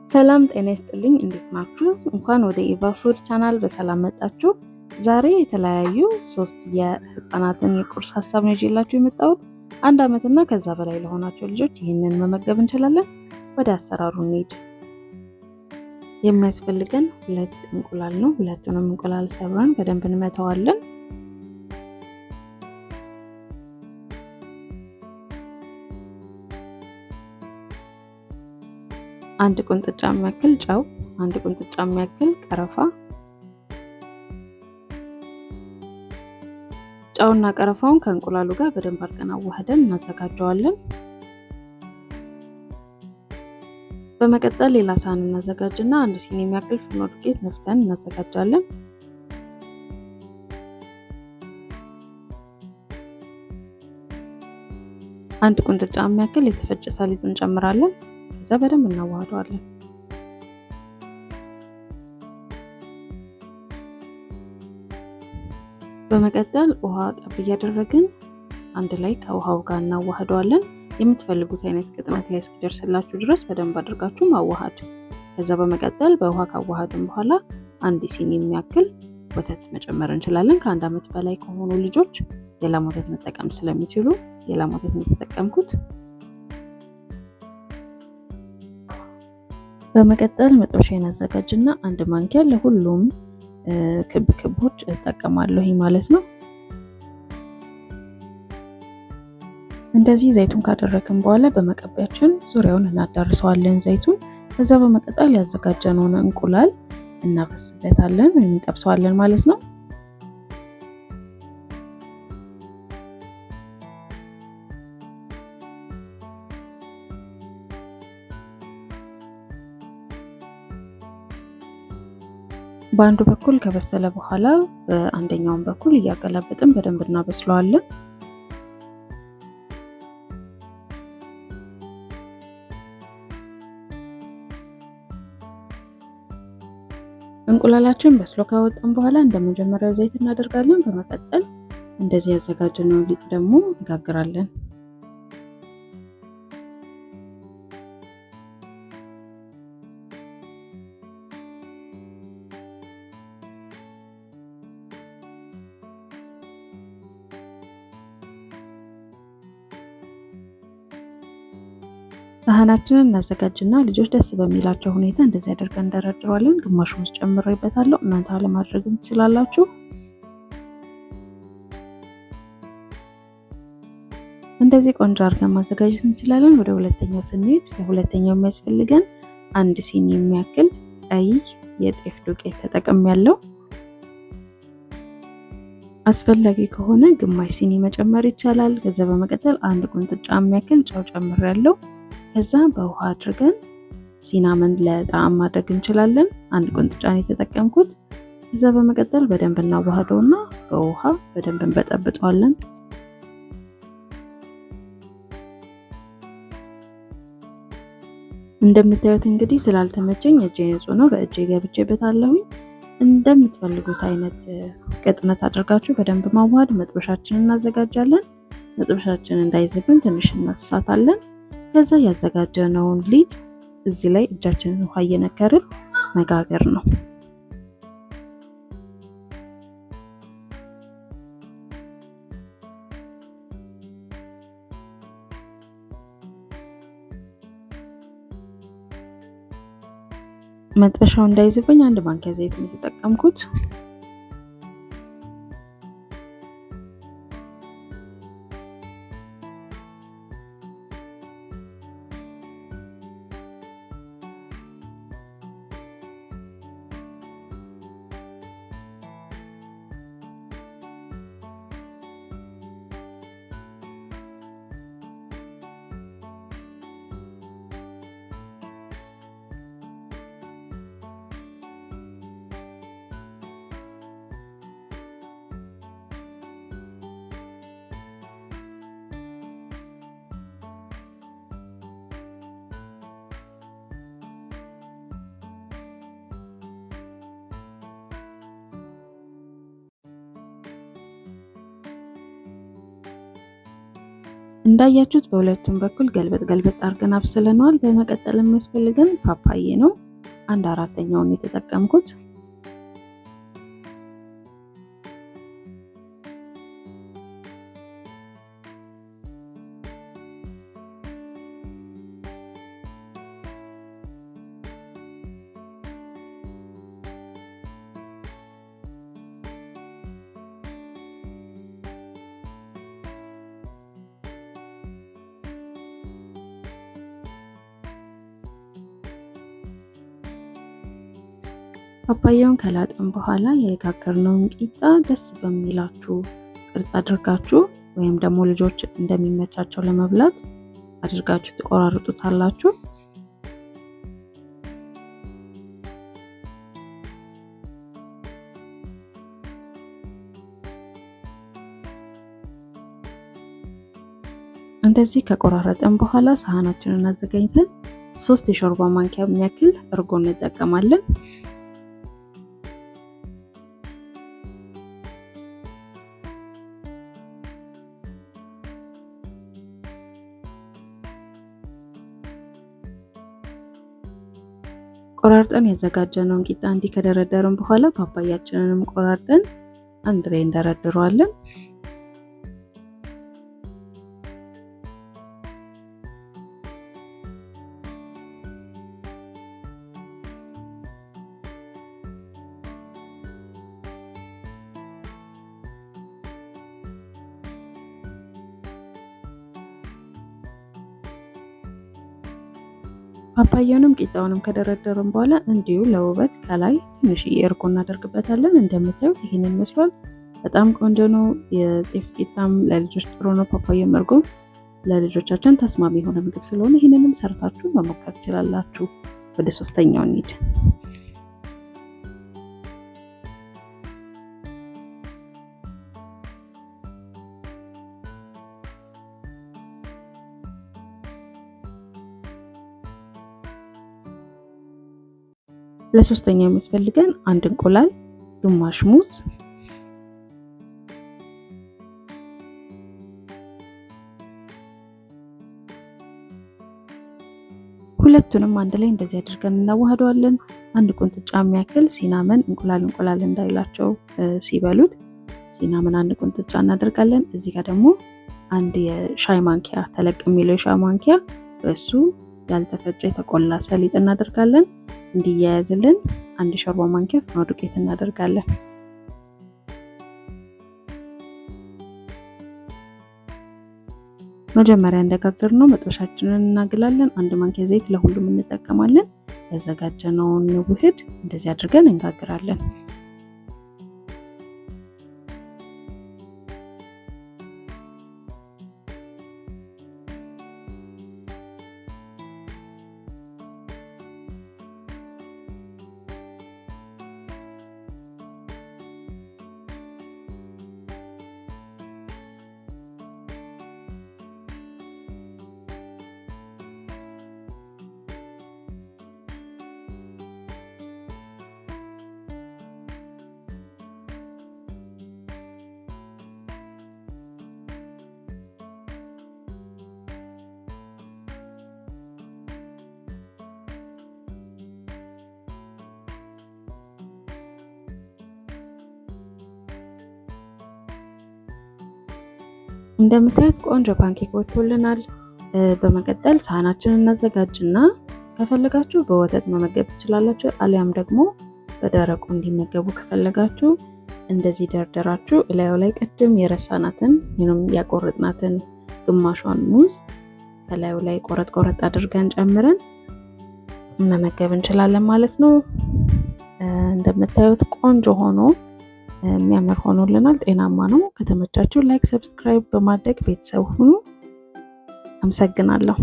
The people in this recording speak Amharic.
ሰላም ጤና ይስጥልኝ። እንዴት ናችሁ? እንኳን ወደ ኢቫ ፉድ ቻናል በሰላም መጣችሁ። ዛሬ የተለያዩ 3 የህፃናትን የቁርስ ሀሳብ ነው ይዤላችሁ የመጣሁት። 1 ዓመትና ከዛ በላይ ለሆናቸው ልጆች ይህንን መመገብ እንችላለን። ወደ አሰራሩ እንሂድ። የሚያስፈልገን 2 እንቁላል ነው። ሁለቱንም እንቁላል ሰብረን በደንብ እንመታዋለን። አንድ ቁንጥጫ የሚያክል ጨው፣ 1 ቁንጥጫ የሚያክል ቀረፋ። ጨውና ቀረፋውን ከእንቁላሉ ጋር በደንብ አድርገን አዋህደን እናዘጋጀዋለን። በመቀጠል ሌላ ሳህን እናዘጋጅና 1 ሲኒ የሚያክል ፍርኖ ዱቄት ነፍተን እናዘጋጃለን። አንድ ቁንጥጫ የሚያክል የተፈጨ ሰሊጥ እንጨምራለን። ከዛ በደንብ እናዋህደዋለን። በመቀጠል ውሃ ጠብ እያደረግን አንድ ላይ ከውሃው ጋር እናዋህደዋለን። የምትፈልጉት አይነት ቅጥነት ላይ እስኪደርስላችሁ ድረስ በደንብ አድርጋችሁ ማዋሃድ። ከዛ በመቀጠል በውሃ ካዋሃድን በኋላ 1 ሲኒ የሚያክል ወተት መጨመር እንችላለን። ከ1 ዓመት በላይ ከሆኑ ልጆች የላም ወተት መጠቀም ስለሚችሉ የላም ወተት ነው የተጠቀምኩት። በመቀጠል መጥበሻዬን አዘጋጅና 1 ማንኪያ ለሁሉም ክብ ክቦች እጠቀማለሁ ማለት ነው። እንደዚህ ዘይቱን ካደረግን በኋላ በመቀቢያችን ዙሪያውን እናዳርሰዋለን ዘይቱን። ከዛ በመቀጠል ያዘጋጀነውን እንቁላል እናፈስበታለን ወይም እንጠብሰዋለን ማለት ነው። በአንዱ በኩል ከበሰለ በኋላ በአንደኛው በኩል እያገላበጥን በደንብ እናበስለዋለን። እንቁላላችን በስሎ ካወጣን በኋላ እንደመጀመሪያው ዘይት እናደርጋለን። በመቀጠል እንደዚህ ያዘጋጀነውን ሊጥ ደግሞ እንጋግራለን። ሳህናችንን እናዘጋጅና ልጆች ደስ በሚላቸው ሁኔታ እንደዚህ አድርገን እንደረድረዋለን። ግማሹን ውስጥ ጨምሬበታለሁ፣ እናንተ አለማድረግም ትችላላችሁ። እንደዚህ ቆንጆ አድርገን ማዘጋጀት እንችላለን። ወደ ሁለተኛው ስንሄድ ለሁለተኛው የሚያስፈልገን 1 ሲኒ የሚያክል ቀይ የጤፍ ዱቄት ተጠቅሜያለሁ። አስፈላጊ ከሆነ ግማሽ ሲኒ መጨመር ይቻላል። ከዛ በመቀጠል 1 ቁንጥጫ የሚያክል ጨው ጨምሬያለሁ። ከዛ በውሃ አድርገን ሲናመን ለጣዕም ማድረግ እንችላለን። 1 ቁንጥጫ ነው የተጠቀምኩት። ከዛ በመቀጠል በደንብ እናዋህደውና በውሃ በደንብ እንበጠብጠዋለን። እንደምታዩት እንግዲህ ስላልተመቸኝ እጄ ንጹህ ነው፣ በእጄ ገብቼበታለሁኝ። እንደምትፈልጉት አይነት ቅጥነት አድርጋችሁ በደንብ ማዋሃድ። መጥበሻችንን እናዘጋጃለን። መጥበሻችንን እንዳይዝብን ትንሽ እናሳታለን። ከዛ ያዘጋጀነውን ሊጥ እዚህ ላይ እጃችንን ውሃ እየነከርን መጋገር ነው። መጥበሻው እንዳይዝብኝ 1 ማንኪያ ዘይት ነው የተጠቀምኩት። እንዳያችሁት በሁለቱም በኩል ገልበጥ ገልበጥ አድርገን አብስለነዋል። በመቀጠል የሚያስፈልገን ፓፓዬ ነው። 1/4ኛውን የተጠቀምኩት። ፓፓያውን ከላጥን በኋላ የጋገርነውን ቂጣ ደስ በሚላችሁ ቅርጽ አድርጋችሁ ወይም ደግሞ ልጆች እንደሚመቻቸው ለመብላት አድርጋችሁ ትቆራርጡታላችሁ። እንደዚህ ከቆራረጥን በኋላ ሳህናችንን አዘጋጅተን 3 የሾርባ ማንኪያ የሚያክል እርጎ እንጠቀማለን። ቆራርጠን ያዘጋጀነውን ቂጣ እንዲህ ከደረደርን በኋላ ፓፓያችንንም ቆራርጠን አንድ ላይ እንደረድረዋለን። ፓፓያውንም ቂጣውንም ከደረደርን በኋላ እንዲሁ ለውበት ከላይ ትንሽዬ እርጎ እናደርግበታለን። እንደምታዩት ይህንን መስሏል። በጣም ቆንጆ ነው። የጤፍ ቂጣም ለልጆች ጥሩ ነው። ፓፓያም እርጎም ለልጆቻችን ተስማሚ የሆነ ምግብ ስለሆነ ይህንንም ሰርታችሁ መሞከር ትችላላችሁ። ወደ ሶስተኛው እንሂድ። ለሶስተኛው የሚያስፈልገን አንድ እንቁላል፣ ግማሽ ሙዝ፣ ሁለቱንም አንድ ላይ እንደዚህ አድርገን እናዋህደዋለን። አንድ ቁንጥጫ የሚያክል cinnamon እንቁላል እንቁላል እንዳይላቸው ሲበሉት cinnamon አንድ ቁንጥጫ እናደርጋለን። እዚህ ጋር ደግሞ አንድ የሻይ ማንኪያ ተለቅ የሚለው የሻይ ማንኪያ በሱ ያልተፈጨ የተቆላ ሰሊጥ እናደርጋለን። እንዲያያዝልን አንድ ሾርባ ማንኪያ ፍርኖ ዱቄት እናደርጋለን። መጀመሪያ እንደጋገርነው መጥበሻችንን እናግላለን። አንድ ማንኪያ ዘይት ለሁሉም እንጠቀማለን። ያዘጋጀነውን ውህድ እንደዚህ አድርገን እንጋግራለን። እንደምታዩት ቆንጆ pancake ወጥቶልናል። በመቀጠል ሳህናችንን እናዘጋጅና ከፈለጋችሁ በወተት መመገብ ትችላላችሁ፣ አሊያም ደግሞ በደረቁ እንዲመገቡ ከፈለጋችሁ እንደዚህ ደርደራችሁ እላዩ ላይ ቅድም የረሳናትን ወይም ያቆረጥናትን ግማሿን ሙዝ ከላዩ ላይ ቆረጥ ቆረጥ አድርገን ጨምረን መመገብ እንችላለን ማለት ነው። እንደምታዩት ቆንጆ ሆኖ የሚያምር ሆኖልናል። ጤናማ ነው። ከተመቻችሁ like፣ subscribe በማድረግ ቤተሰብ ሁኑ። አመሰግናለሁ።